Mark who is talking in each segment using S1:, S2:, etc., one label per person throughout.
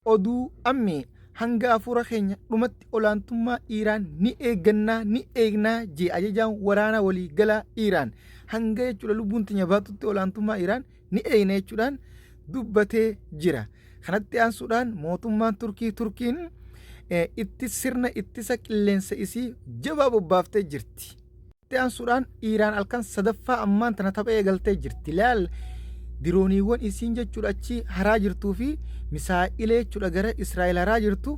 S1: Oduu ammee hanga hafuura keenya dhumatti olaantummaa Iiraan ni eeggannaa ni eegnaa jee ajajaan waraana walii galaa Iiraan hanga jechuudha lubbuun teenya baatutti olaantummaa Iiraan ni eegna jechuudhaan dubbatee jira. Kanatti aansuudhaan mootummaan Turkii Turkiin itti sirna ittisa qilleensa isii jabaa bobbaaftee jirti. Itti aansuudhaan Iiraan halkan sadaffaa ammaan tana tapha eegaltee jirti. Laal dirooniiwwan isiin jechuudha achi haraa jirtuu fi misaa'ila jechuudha gara Israa'el haraa jirtu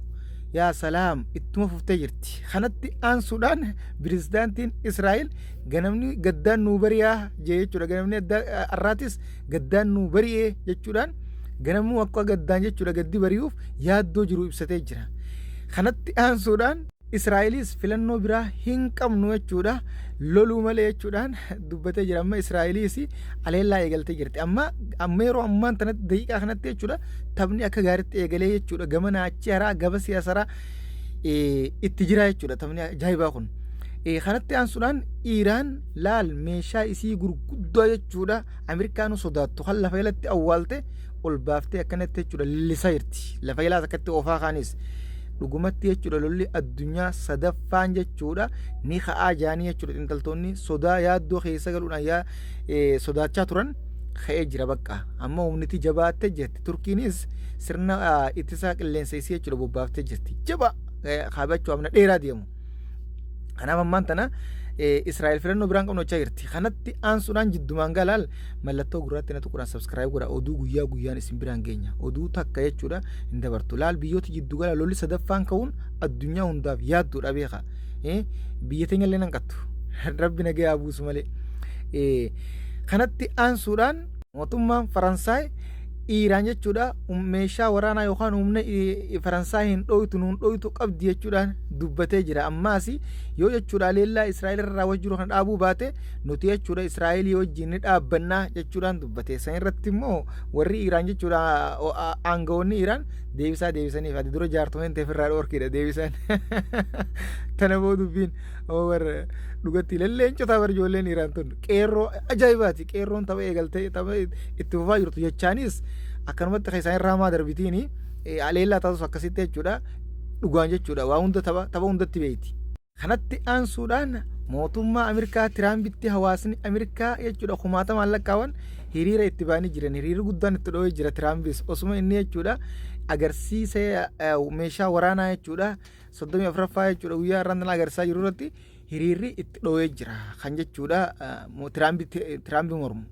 S1: yaa salaam ittuma fuftee jirti. Kanatti aansuudhaan pirezidaantiin Israa'el ganamni gaddaan nuu bari'aa jee jechuudha. Ganamni har'aatis gaddaan nuu bari'ee jechuudhaan ganamuu akka gaddaan jechuudha gaddi bari'uuf yaaddoo jiru ibsatee jira. Kanatti aansuudhaan Israa'elis filannoo biraa hin qabnu jechuudha. Loluu malee jechuudhaan dubbatee jira. Amma Israa'elis aleellaa eegaltee jirti. Amma amma yeroo ammaan tanatti daqiiqaa kanatti jechuudha taphni akka gaariitti eegalee jechuudha. Gama naachi haraa gaba siyaasaraa itti jira jechuudha taphni ajaa'ibaa kun. Kanatti aansuudhaan Iiraan laal meeshaa isii gurguddaa jechuudha Ameerikaanuu sodaattu kan lafa jalatti awwaalte ol baaftee akkanatti jechuudha lillisaa jirti. Lafa jalaas akkatti oofaa kaanis dhugumatti jechuudha lolli addunyaa sadaffaan jechuudha ni ka'aa jaanii jechuudha xiinxaltoonni sodaa yaaddoo keessa galuudhaan yaa sodaachaa turan ka'ee jira bakka amma humniti jabaattee jirti turkiinis sirna ittisa qilleensa isii jechuudha bobbaaftee jirti jaba kaabachuu amna dheeraa deemu. Kanaaf ammaan tana Israa'el filannoo biraan qabnu hojjechaa jirti. Kanatti aansuudhaan jiddumaan galaal mallattoo gurraatti na tuquudhaan subscribe godha. Oduu guyyaa guyyaan isin biraan geenya. Oduu takka jechuudha hin dabartu. Laal biyyoota jiddu gala lolli sadaffaan ka'uun addunyaa hundaaf yaadduudha beeka. Biyya teenya illee nan qattu. Rabbi nagayaa buusu malee. Kanatti aansuudhaan mootummaan Faransaay Iiraan jechuudha meeshaa waraanaa yookaan humna Faransaay hin dhoytu nuun dhoytu qabdi jechuudhaan dubbatee jira. Ammaas yoo jechuudha leellaa Israa'el irra raawwachuu jiru kana dhaabuu baate nuti jechuudha Israa'elii wajjin ni dhaabbannaa jechuudhaan dubbate. San irratti immoo warri Iiraan jechuudha aangawoonni Iiraan deebisaa deebisaniif ati dura jaartumeen ta'e ofirraa dhoorkiidha deebisaan. Tana boo dubbiin warra dhugatti lelleencotaa bar ijoolleen Iiraan tun qeerroo ajaa'ibaati. Qeerroon tapha eegaltee tapha itti fufaa jirtu jechaanis akkanumatti kan isaan irraa maa darbitiini aleellaa taatus akkasitti jechuudha dhugaan jechuudha waa hunda tapha tapha hundatti beeyti. Kanatti aansuudhaan mootummaa Ameerikaa Tiraampitti hawaasni Ameerikaa jechuudha kumaatamaan lakkaawan hiriira itti ba'anii jiran hiriirri guddaan itti dho'ee jira Tiraampis osuma inni jechuudha agarsiisa meeshaa waraanaa jechuudha 34ffaa jechuudha guyyaa har'aan tana agarsiisaa jiru irratti hiriirri itti dho'ee jira kan jechuudha Tiraampi mormu.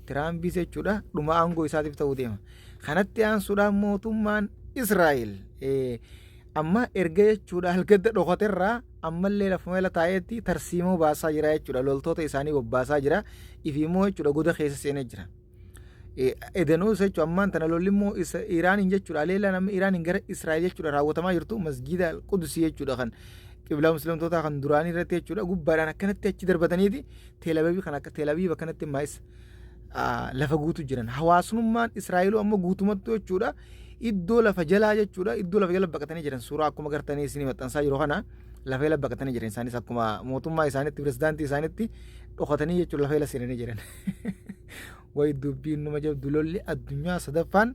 S1: Tiraampis jechuudha dhuma aangoo isaatiif ta'uu deema. Kanatti aansuudhaan mootummaan Israa'el amma erga jechuudha halgadda dhokaterraa ammallee lafuma jala taa'eetti tarsiimoo baasaa jira jechuudha loltoota isaanii bobbaasaa jira ifiimmoo jechuudha goda keessa seenee jira. Edanuus jechuudha ammaan tana lolli immoo Iraaniin jechuudha aleellaan amma Iraaniin gara Israa'el jechuudha raawwatamaa jirtu masgiida Qudusii jechuudha kan qiblaa muslimtootaa kan duraanii irratti jechuudha gubbaadhaan akkanatti achi darbataniiti Teelabiib kan akka Teelabiib akkanatti maayis lafa guutu jiran hawaasummaan Israa'eluu amma guutumattu jechuudha iddoo lafa jalaa jechuudha iddoo lafa jala baqatanii jiran suuraa akkuma gartanii isinii maxxansaa jiru kana lafa jala baqatanii jiran isaanis akkuma mootummaa isaanitti pirezidaantii isaanitti dhokatanii jechuudha lafa jala seenanii jiran. Way dubbiin numa jabdu lolli addunyaa sadaffaan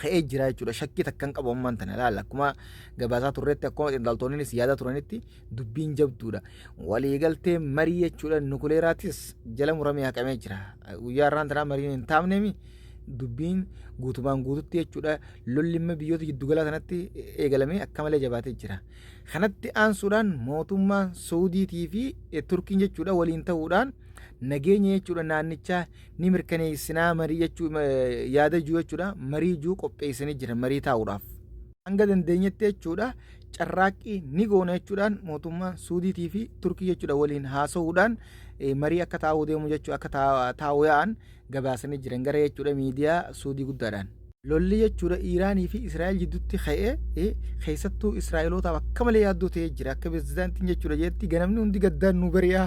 S1: ka'ee jira jechuudha. Shakkii takka hin qabu ammaan tana ilaalla. Akkuma gabaasaa turretti akkuma xiinxaltoonnis yaada turanitti dubbiin jabduudha. Waliigaltee marii jechuudha nukuleeraatis jala muramee haqamee jira. Guyyaa har'aan tanaa mariin hin taafneemi dubbiin guutumaan guututti jechuudha lolli immoo biyyoota jiddugalaa sanatti eegalamee akka malee jabaatee jira. Kanatti aansuudhaan mootummaan Suudiitii fi Turkiin jechuudha waliin ta'uudhaan nageenya jechuudha naannichaa ni mirkaneessinaa marii jechuu yaada juu jechuudha marii juu qopheessanii jiran marii taa'uudhaaf. Hanga dandeenyetti jechuudha carraaqqii ni goona jechuudhaan mootummaan Suudiitii fi Turkii jechuudha waliin haasa'uudhaan marii akka taa'uu deemu jechuu akka taa'uu yaa'an gabaasanii jiran gara jechuudha miidiyaa Suudii guddaadhaan. Lolli jechuudha Iiraanii fi Israa'el jidduutti ka'e keessattuu Israa'elootaaf akka malee yaaddoo ta'ee jira. Akka pirezidaantiin jechuudha jetti ganamni hundi gaddaan nu bari'aa.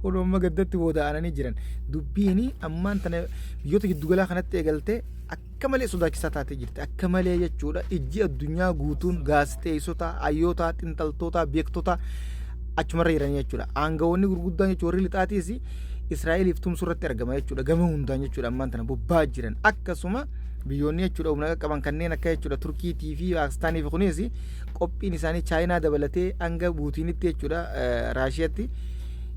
S1: Kun amma gaddatti booda aananii jiran. Dubbiin ammaan tana biyyoota giddugalaa kanatti eegalte akka malee sodaachisaa taatee jirti. Akka malee jechuudha ijji addunyaa guutuun gaazexeessota, hayyoota, xinxaltoota, beektota achumarra jiranii jechuudha. Aangawoonni gurguddaan jechuudha warri lixaatiis Israa'eliif tumsuu irratti argama jechuudha. Gama hundaan jechuudha ammaan tana bobba'aa jiran. Akkasuma Biyyoonni jechuudha humna qaqqaban kanneen akka jechuudha Turkiitii fi Paakistaanii fi kunis qophiin isaanii Chaayinaa dabalatee hanga Buutiinitti jechuudha Raashiyatti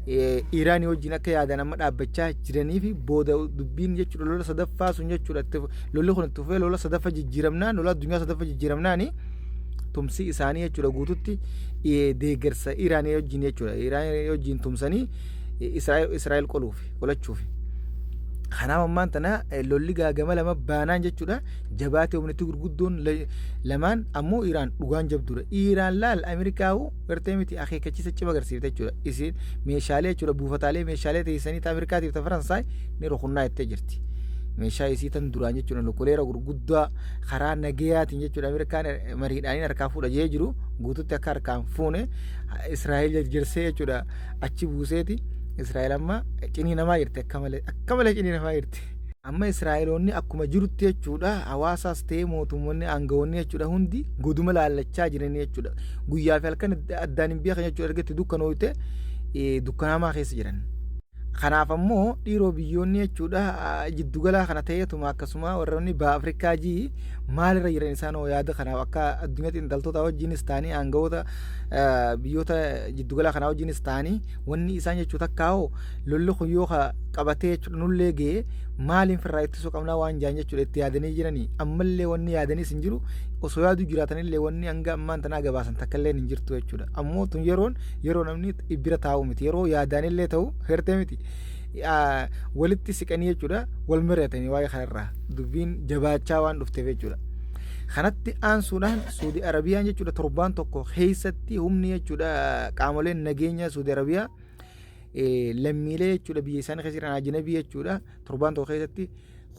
S1: Iraanii wajjin akka yaadan amma dhaabbachaa jiranii fi booda dubbiin jechuudha lola sadaffaa sun jechuudha lolli kun itti fufee lola sadaffa jijjiiramnaan, lola addunyaa sadaffa jijjiiramnaani, tumsi isaanii jechuudha guututti deeggarsa Iraanii wajjin jechuudha Iraanii wajjin tumsanii Israa'el qoluuf qolachuuf. Kanaaf ammaan tana lolli gaagama lama baanaan jechuudha jabaatee humnitti gurguddoon lamaan ammoo Iraan dhugaan jabduudha. Iraan laal Ameerikaa'u gartee miti akeekkachiisa cima agarsiifte jechuudha. Isin meeshaalee jechuudha buufataalee meeshaalee teessanii ta Ameerikaatiif ta Faransaay ni rukunnaa jettee jirti. Meeshaa isii tan duraan jechuudha nukuleera gurguddaa karaa nagayaatiin jechuudha Ameerikaan mariidhaaniin harkaa fuudha jee jiru guututti akka harkaan fuune Israa'el jarjarsee jechuudha achi buuseeti. Israa'el amma cinii namaa jirti, akka malee akka malee cinii namaa jirti. Amma Israa'eloonni akkuma jirutti jechuudha hawaasaas ta'ee mootummoonni aangawoonni jechuudha hundi goduma laallachaa jiran jechuudha. Guyyaa fi halkan addaan hin beekan jechuudha, erga itti dukkanooyte dukkanaamaa keessa jiran. Kanaaf ammoo dhiiroo biyyoonni jechuudha jiddugalaa kana ta'eetuma akkasuma warroonni baha Afrikaa jii maalirra jiran isaan hoo yaada kanaaf akka addunyaa xiinxaltoota wajjinis ta'anii aangawoota biyyoota jiddugalaa kanaa wajjinis ta'anii wanni isaan jechuu takkaa hoo lolli kun yoo qabatee jechuudha nullee ga'e maaliin firraa ittisuu qabnaa waan jaan jechuudha itti yaadanii jiranii. Ammallee wanni yaadaniis hin jiru, osoo yaaduu jiraatanillee wanni hanga ammaan tanaa gabaasan takkallee hin jirtu jechuudha. Ammoo tun yeroon yeroo namni bira taa'u miti, yeroo yaadaanillee ta'u hertee miti, walitti siqanii jechuudha wal mari'atanii waa'ee kanarraa dubbiin jabaachaa waan dhufteef jechuudha. Kanatti aansuudhaan Suudi Arabiyaan jechuudha torbaan tokko keessatti humni jechuudha qaamoleen nageenya Suudi Arabiyaa lammiilee jechuudha biyya isaanii keessa jiran ajnabii jechuudha torbaan tokko keessatti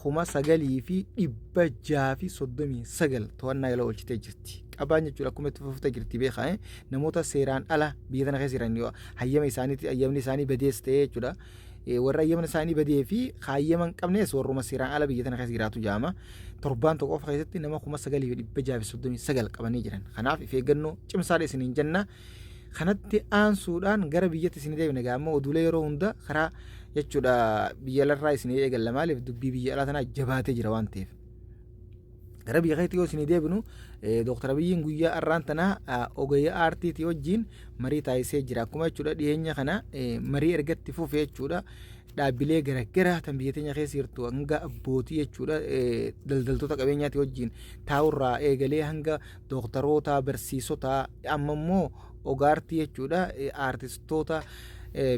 S1: 9639 to'annaa jala oolchitee jirti. Qabaan jechuudha akkuma itti fuftee jirti beekaa namoota seeraan ala biyya tana keessa jiran yoo hayyama isaaniitti hayyamni isaanii badees ta'ee jechuudha. Warra hayyamni isaanii badee fi hayyama hin qabnes warruma seeraan ala biyya tana keessa jiraatu jaama. Torbaan tokko qofa keessatti nama 9639 qabanii jiran. Kanaaf if eeggannoo cimsaadha isiniin jenna. Kanatti aansuudhaan gara biyyatti isin deebina egaa amma oduulee yeroo hunda karaa jechuudha biyya alarraa isin eegalla, maaliif dubbii biyya alaa tanaa jabaatee jira waan ta'eef. Gara biyya keessatti yoo isin deebinu, Dooktar Abiyyiin guyyaa har'aan tanaa ogeeyya aartiitii wajjin marii taasisee jira. Akkuma jechuudha dhiyeenya kana marii ergatti fufe jechuudha dhaabbilee garaagaraa tan biyya teenya keessa jirtu hanga abbootii jechuudha daldaltoota qabeenyaati wajjin taa'urraa eegalee hanga dooktaroota, barsiisota, amma immoo ogaartii jechuudha aartistoota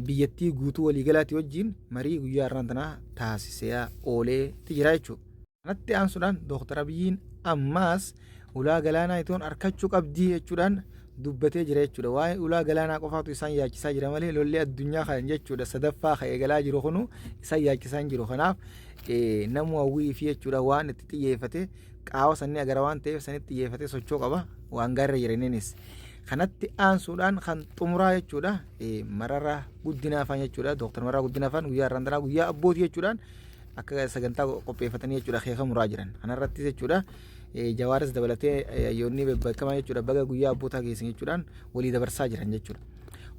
S1: biyyattii guutuu waliigalaati wajjin marii guyyaa har'aan tanaa taasisee ooleetti jira jechuudha. Kanatti aansuudhaan Dooktar Abiyyiin ammaas ulaa galaanaa itoon arkachuu qabdii jechuudhaan dubbatee jira jechuudha. Waa'ee ulaa galaanaa qofaatu isaan yaachisaa jira malee lolli addunyaa kan jechuudha sadaffaa kan eegalaa jiru kunu isaan yaachisaa hin jiru. Kanaaf namu hawwii fi jechuudha waan itti xiyyeeffate qaawa sanni agara waan ta'eef sanitti xiyyeeffatee socho'uu qaba, waan gaariirra jiraniinis. Kanatti aansuudhaan kan xumuraa jechuudha Mararaa Guddinaa afaan jechuudha Dooktar Mararaa Guddinaa afaan guyyaa har'aan tanaa guyyaa abbootii jechuudhaan akka sagantaa qopheeffatanii jechuudha keeka muraa jiran. Kanarrattis jechuudha Jawaaris dabalatee hayyoonni bebbeekamaa jechuudha baga guyyaa abbootaa geessan jechuudhaan walii dabarsaa jiran jechuudha.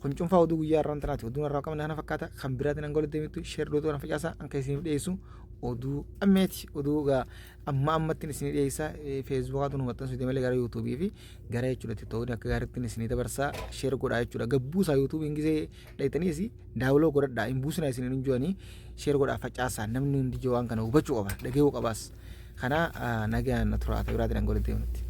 S1: Kun cuunfaa oduu guyyaa har'aan tanaati. Oduun har'aa qabne kana fakkaata. Kan biraatiin hanga walitti deebitu share gootuu kana facaasaa anka isiniif dhiyeessu oduu ammeeti. Oduu gaa amma ammattiin isinii dhiyeessa, feesbuukaatu nu maxxansuuti malee gara yuutuubii fi gara jechuudha tiktookni akka gaariittiin isinii dabarsaa. Share godhaa jechuudha. Gabbuusaa yuutuubiin gisee dhayxaniis daawuloo godhadhaa, hin buusinaa isin hin ju'anii, share godhaa facaasaa, namni hundi waan kana hubachuu qaba, dhagahuu qabaas. Kana nagaan na turaa, ta'e biraatiin hanga walitti deemnutti.